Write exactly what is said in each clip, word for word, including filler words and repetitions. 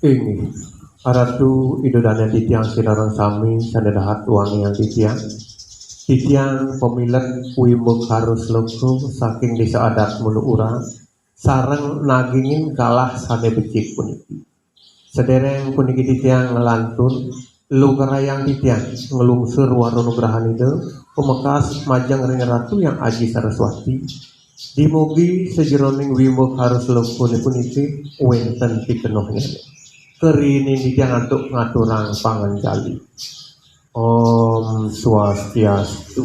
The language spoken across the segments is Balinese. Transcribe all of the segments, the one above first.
Inggih, Ratu Ida Dané titiang sinareng sami sané dahat wangiang titiang. Titiang pamilet Wimba Karus Loko saking Désa Adat Muluura sareng nagingin galah sané becik puniki. Sadéréng puniki titiang nglantun lugrayang titiang nglungsur wara nugrahan Ida pamekas majeng ring Ratu Hyang Aji Saraswati. Dumugi sajeroning Wimba Karus Lokoné puniki wénten pikenohnyané. Kariinin titiang antuk ngaturang panganjali. Om Swastiastu.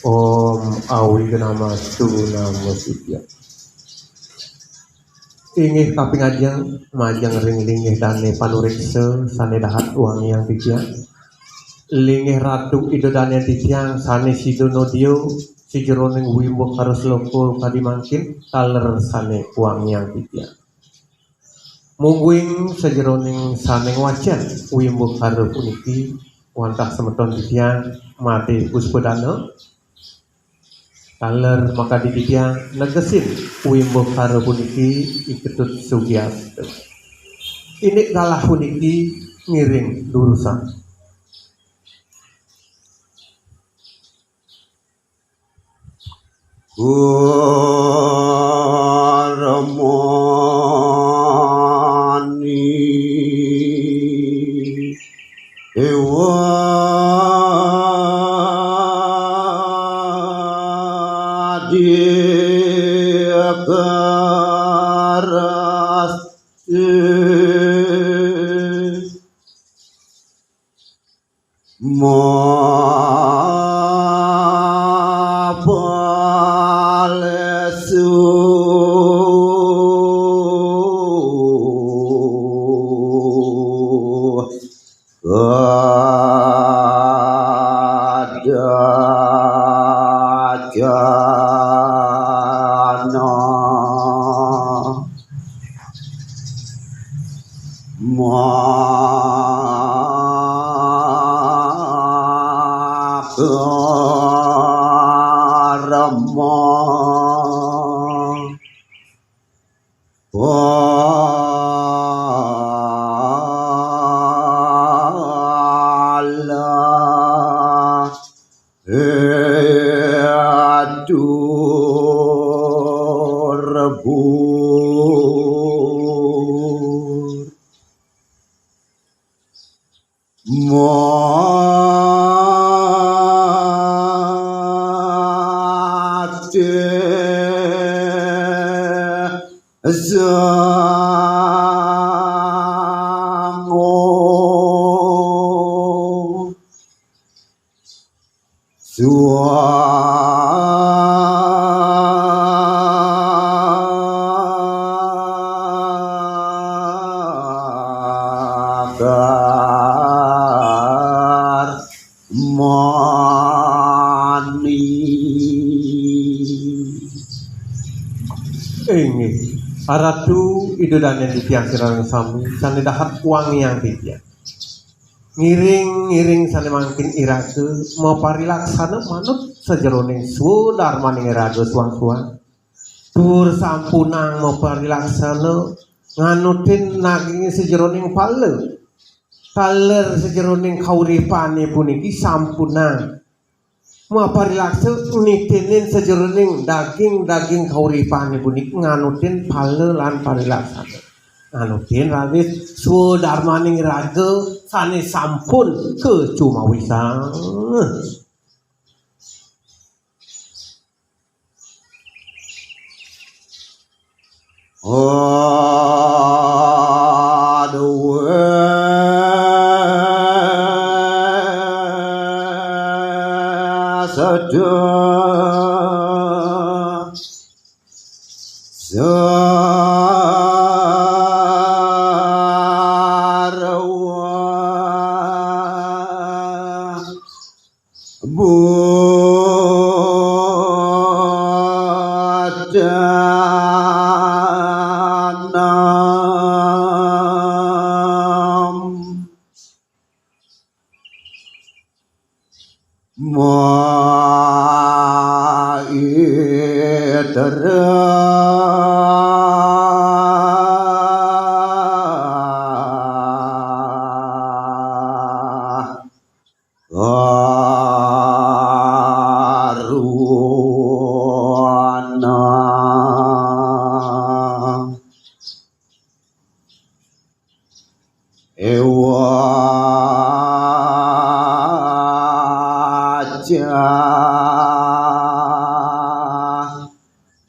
Om Awighnamastu Namo Sidham. Inggih kaping ajeng, majeng ring linggih dané panuréksa sané dahat wangiang titiang. Linggih Ratu Ida Dané titiang sané sida nadia sajeroning Wimba Karus Loko kadi mangkin taler sané wangiang titiang. Mungguing sajeroning sané ngwacén Wimba Karus puniki wantah semeton titiang Madé Puspadana. Taler makadi titiang negesin Wimba Karus puniki I Ketut Sugiarto. Indik galah puniki ngiring durusang. Inggih, Ratu Ida Dané titiang sinareng sami sané dahat wangiang titiang. Ngiring-ngiring sané mangkin iraga maparilaksana manut sajeroning swadarmaning iraga suang-suang. Tur sampunang maparilaksana nganutin nagingin sajeroning pala. Taler sajeroning kauripané puniki sampunang maparilaksa nitinin sajeroning daging-daging kauripané puniki nganutin pala lan parilaksana. Nganutin raris swadarmaning raga sané sampun kacumawisang.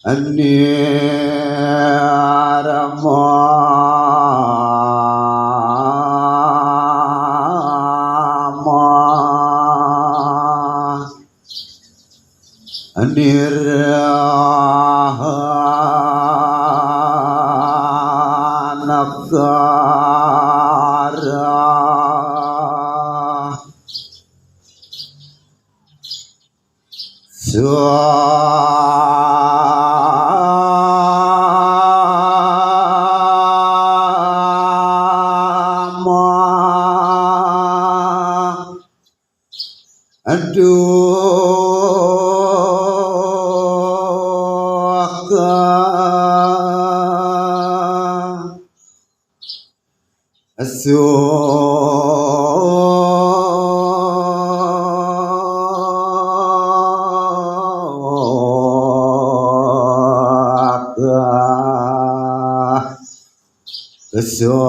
Nirmama Nirhanagara Sama Duka Suka Suka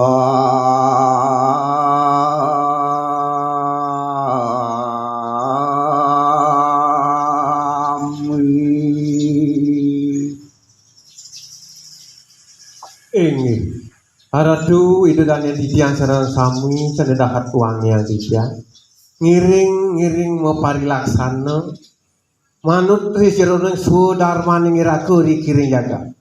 Inggih. Aratu Ida Dané titiang sareng sami sané dahat wangiang titiang. Ngiring-ngiring maparilaksana manut ri jeroning swadarmaning iraga ri kiring jagat.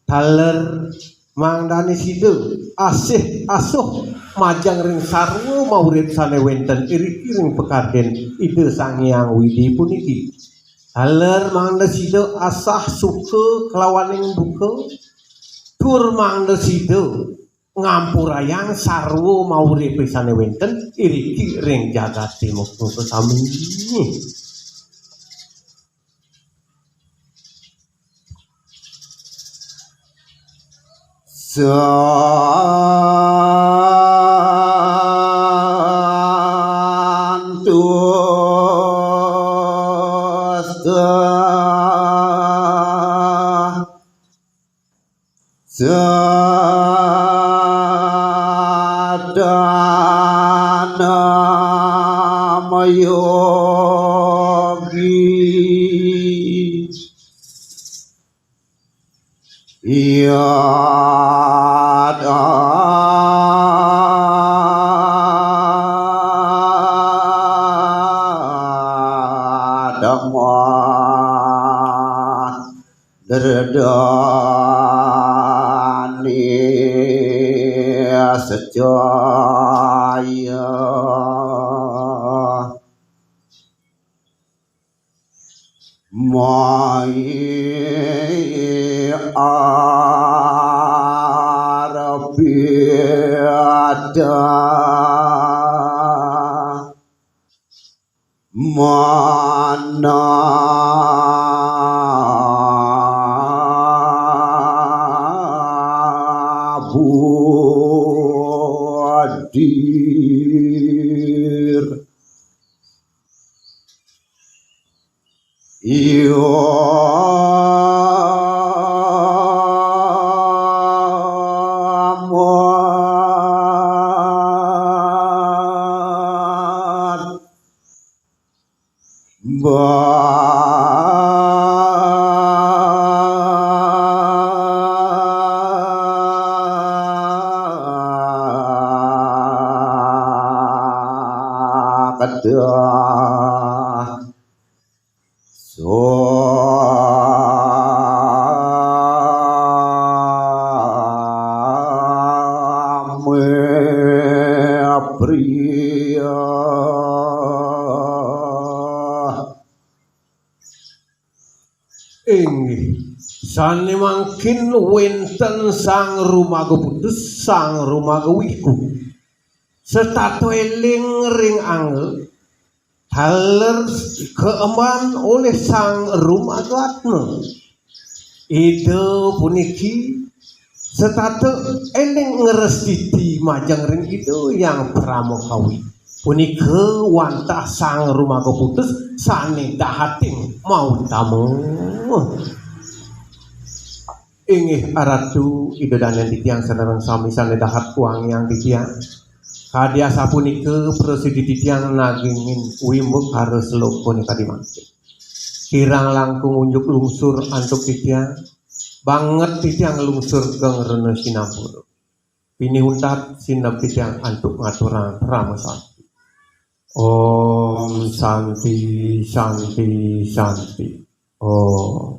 Taler mangdané sida asih asuh majeng ring sarwa maurip sané wénten iriki ring pakardin Ida Sang Hyang Widi puniki. Taler mangda sida asah suka kalawaning duka, tur mangda sida ngampurayang sarwa mauripé sané wénten iriki ring jagaté muka sami. Santusta Sadhanamayogi Yada Dhamma Dardani Sejaya Mai Arabida Mana Budir Iyo Amat Bakda Sami Priya. Inggih, sané mangkin wénten Sang Rumaga Putus, Sang Rumaga Wiku. Setata éling ring angga, taler kaemban olih Sang Rumaga Atma. Ida puniki setata éling ngrestiti majeng ring Ida Hyang Parama Kawi. Punika wantah Sang Rumaga Putus sané dahating mautama. Inggih Aratu Ida Dané titiang sareng sami sané dahat wangiang titiang. Kadi asapunika prasida titiang nagingin wimbakara slokané kadi mangkin. Kirang langkung unjuk lungsur antuk titiang, banget titiang lungsur geng rena sinampura. Pinih untat sineb titiang antuk ngaturang parama santi. Om Santi, Santi, Santi. Om.